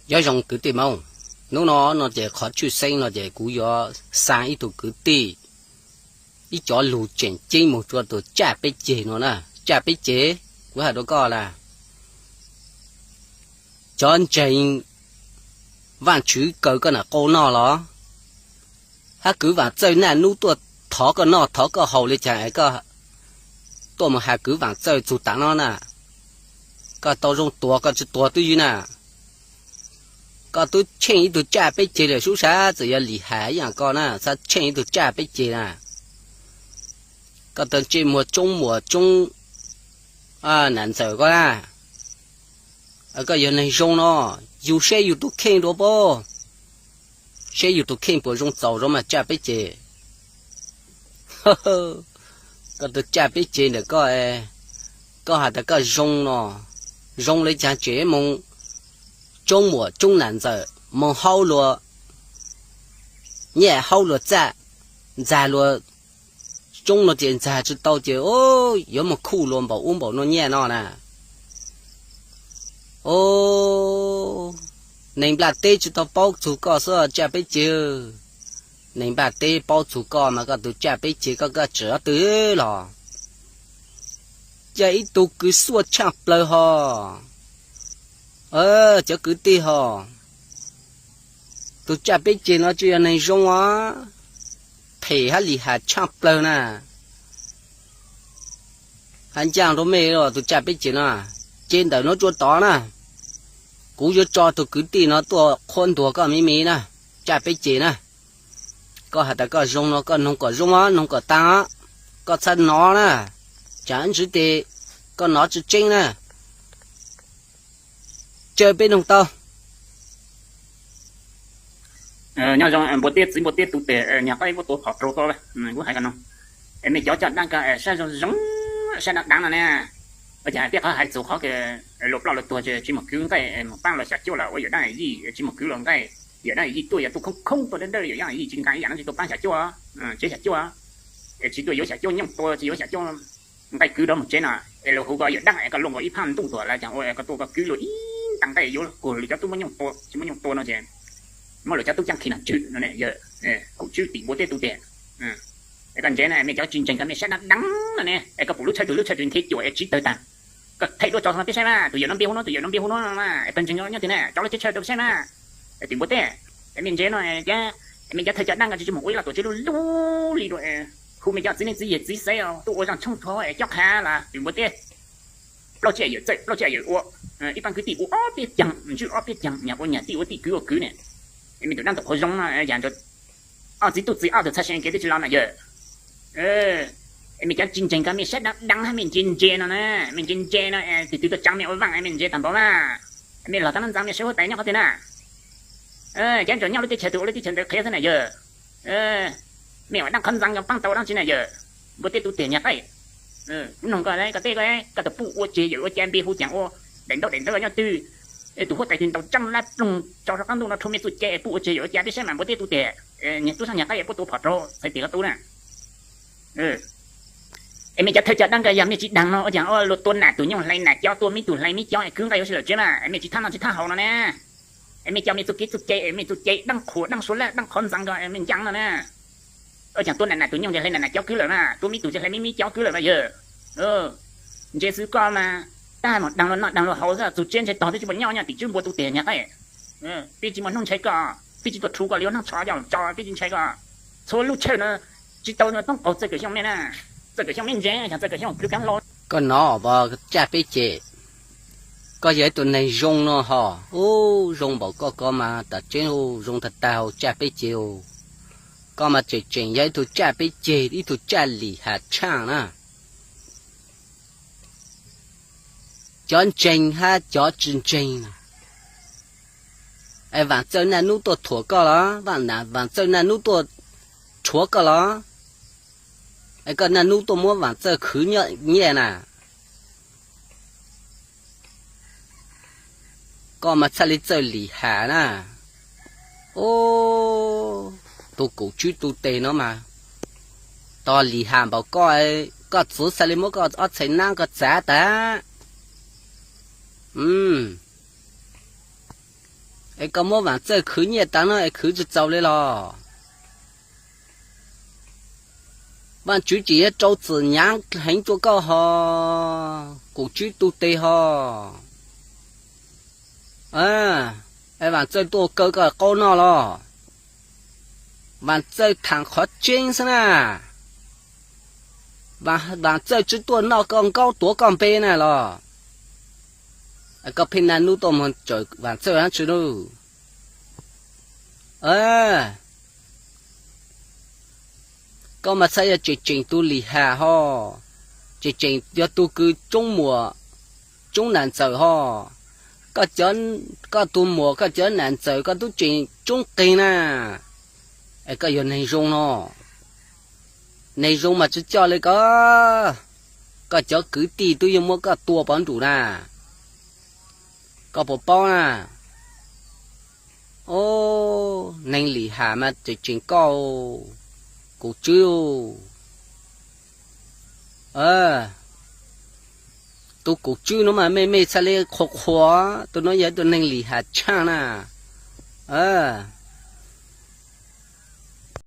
Nyob zoo kwv tij Hmoob, hnub no no ces qhov tshwj xeeb no ces kuv yuav xa ib tug kwv tij ib cov lus tseem ceeb mus rau tus tsaj peb ceg no na. Tsaj peb ceg, kuv hais rau koj na, cov ntseeg Vaajtswv kaw koj nam qau noj los, hab kwv Vaam Txawj naj nub tuaj thov koj noj thov koj haus li caag es koj tuaj mus has kwv Vaam Txawj txug taam no na. Koj tau zoo tuag koj tsi tuag twb ywg na. Koj twb tsheej ib tug tsaj peb ceg lawm, sub sab txawm yog Lim Has ib yaam koj na, txhob tsheej ib tug tsaj peb ceg na. Koj tau ntsej muag tsoob muam tsoob nam ntxawm koj na. Koj yog neeg zoo no, yug seb yug tus kheej dua puab, seb yug tus kheej puas zoo txaus zoo mas tsaj peb ceg. Koj tus tsaj peb ceg ntawm koj, koj has tas koj zoo no, zoo le caag tseem moog tsoob muam tsoob nam ntxawm, moog haub luag nyiaj haub luag txaj, ntxag luag tsoob no ces ntxag tsi tau ces yuav moog khuj luag npaum ub npaum no nyiaj no na. Neeg nplaj teb tsi tau paub txug koj xwb tsaj peb ceg. Neeg nplaj teb paub txug koj mas koj tus tsaj peb ceg koj, koj tseem ob tw los. Ca ib tug kws xuaj tshaaj plawg hos, cov kwv tij hos, tus tsaj peb ceg no tsi yog neeg zoo os, phem hab Lim Has tshaaj plawg na. Has ncaaj rua mej tus tsaj peb ceg no, ces ntawm nuav tsuas tod na, kuv yuav tso tus kwv tij no tuaj qhuab ntuas koj me me na, tsaj peb ceg na. Koj has tas koj zoo no koj noog kom zoo os, noog kom taag os, koj txhob nov na, tsam ntsis tes koj nov tsi tseeb na. Tsawg peb noog tau. Nyob zoo npua teb txiv npua teb tug tes, nyag qab ib vuab tuav phom rau koj, kuv hais koj no, es mej cov coj dlaab ko sab zoo zoo, sab dlaab dlaab no ne, ua cas tij qhov hais txug qhov luag ploj luag tuag tsi moog kwv nqaij, moog paab luag xyam cuaj los ua yawm dlaab yij tsi moog kwv luag nqaij, yawm dlaab yij tuaj yog tuaj khoob khoob tuaj dawb dawb, yawm dlaab yij tsi nqaa ib yaam no tsi tuaj paab xyam cuaj, tsev xyam cuaj, es tsi tuaj yuav xyam cuaj nyooj tua tsi yuav xyam cuaj nqaij kwv rov moog tsev no, es luag hu koj yawm dlaab es koj luaj nkaus ib phab ntuj tuaj lawm caag ua es koj tuaj koj kwv luag ib ntaag nqaij yuav kuag lwm cov tub muaj nyooj tua tsi muaj nyooj tua no ces muab lwm cov tub caab khi nom tswv no ne, yawg Kaum Tswb tim npua teb tug tes. Es koj ntsev na, mej cov tsi ntseeg koj mej sab dlaab dlaab no ne, es koj pum lub tshawj tug lub tshawj tug nthe cuam es tsiv tawg taag. Koj thaij duab tso peb saib mas, tug yawm no npe hu no, tug yawm no npe hu no mas, es koj ntseeg nyob tis na, tso lub tshawj tug peb saib mas. Es tim npua teb, es mej ntsev no, mej cov thawj coj dlaab ko tsi tsi moog ua ib lo tuam tsev lub lub li dua, hu mej cov txiv neej txiv yawg txiv xeeb tuaj ua zaaj tshoob rhuav es cob qha los tim npua teb. Plaub tsib yawm txawj plaub tsib yawm ua, ib paab kwv tij ua ob peb caag, ntswj ob peb caag, nyag ua nyag, tij ua tij, kwv ua kwv ne. Es mej tus dlaab tug qhuav zoo no, yam nrug ob txiv tub txiv ob tug txhaj se kev twb tsi los na yawg. Es mej cov tsi ntseeg koj mej sab dlaab dlaab hab mej ntse ntse no na, mej ntse ntse no, tug twg tuaj tsaa mej ua vaaj mej ntse taag npaum mas. Mej los taag nub ntxaa mej sawv huab tais nyob qhov twg na? Cov ntsuam nyob lub teb chaws twg ua lub teb chaws ntawd qhiav xwb na yawg. Mej ua dlaab qhov ntxaa koj paab tau dlaab tsi na yawg? Npua teb tug tes nyag qaib. Kuv noog koj, koj teb koj, koj tus puj ua tseg yawm ua ca npe hu caag ua daim ntaub daim ntawv nyob twg? Tus huab tais twg ntaus tsaab lab ploog tso rau qaab ntuj no rhu mej txuj cai puj ua tseg yawm ua ca peb saib mas npua teb tug tes. Niag tub saab nyag qaib puab tuav phom rau txhais tes koj tub na. Es mej cov thawj coj dlaab ko yog mej tsi daag no ua caag ua luag tua nam tug nyoog hlais nam cov, tua mib tug hlais mib cov es kwv nqaij ua si lawm tsev mas es mej tsi thaab noj tsi thaab haus no ne. Es mej cov mej txuj kev txuj cai es mej txuj cai dlaab qhuas dlaab suav laj dlaab qhov ntxaa ko es mej ntsaa no na. Ua caag tua nam nam tug nyoog ces hlais nam nam cov kwv lawm mas, tua mib tug ces hlais mib mib cov kwv lawm mas yawg. Ntse xwb koj mas, tab moog daag luag noj daag luag haus xwb, txug tsiab ntshe tog twb tsi muaj nyob nyob tim tswb npua tug tes nyag qaib. Peb tsi muaj nub ntshai koj, peb tsi tuaj rhu koj li ua noog tsho coj tso, peb tsi ntshai koj. Txhua lub tshawj no tsi tau toob qaug Txawj Kawm Xyooj mej na. Txawj Kawm Xyooj mej ntse, Txawj Kawm Xyooj kwv kaav hlo. Koj nov, tsaj peb ceg, koj yog ib tug neeg zoo no hos, ub, zoo npaum koj ko mas tam tseeb ub, zoo tag tag hauv tsaj peb ceg. Koj mas tseem tseem yog ib tug tsaj peb ceg, ib tug tsaj Lim Has Tshaaj na. Cov ntseeg hab cov tsi ntseeg, es Vaam Txawj naj nub tuaj thuam koj los, Vaam Txawj naj nub tuaj rhuav koj los, es koj naj nub tuaj muab Vaam Txawj khwv nyiaj na. Koj mas txhaj li txawj Lim Has na. Ub, tus Kaum Tswb tug tes no mas, tog Lim Has npaum koj, koj txwv txhaj li muab koj ob txhais nab koj txav tag. Es koj muab Vaam Txawj khwv nyiaj tas no es khwv tsis txaus li los? Vaajtswv tseem yuav rau txim hnyav heev rua koj ho, Kuv Tswb tug teg ho. Vaam Txawj tuaj kaw koj qaub noj los? Vaam Txawj thaam qhov tseeb xwb na. Vaam Txawj tsi tuaj noj koj nkaub tuav koj npe na los? Koj pheej naj nub tuaj moog tsawm Vaam Txawj dlaab tsi lawm? Koj mas txhaj yog tseem tseem tug Lis Has ho, tseem tseem yog tug kws tsoob muam tsoob nam ntxawm ho. Koj, koj tug muam koj cov nam ntxawm koj tub tseem tsoob qeeg na. Es koj yog neeg zoo no, neeg zoo mas tsi coj li koj, koj cov kwv tij tub yeej muab koj tua pov nrug na. Koj puas paub na? Neeg Lis Has mas tseem tseem koj, Kuv Tswb. Tug Kuv Tswb nuav mas mej mej txhaj li qhuas qhuas, tug nuav yog tug neeg Lis Has tshaaj na.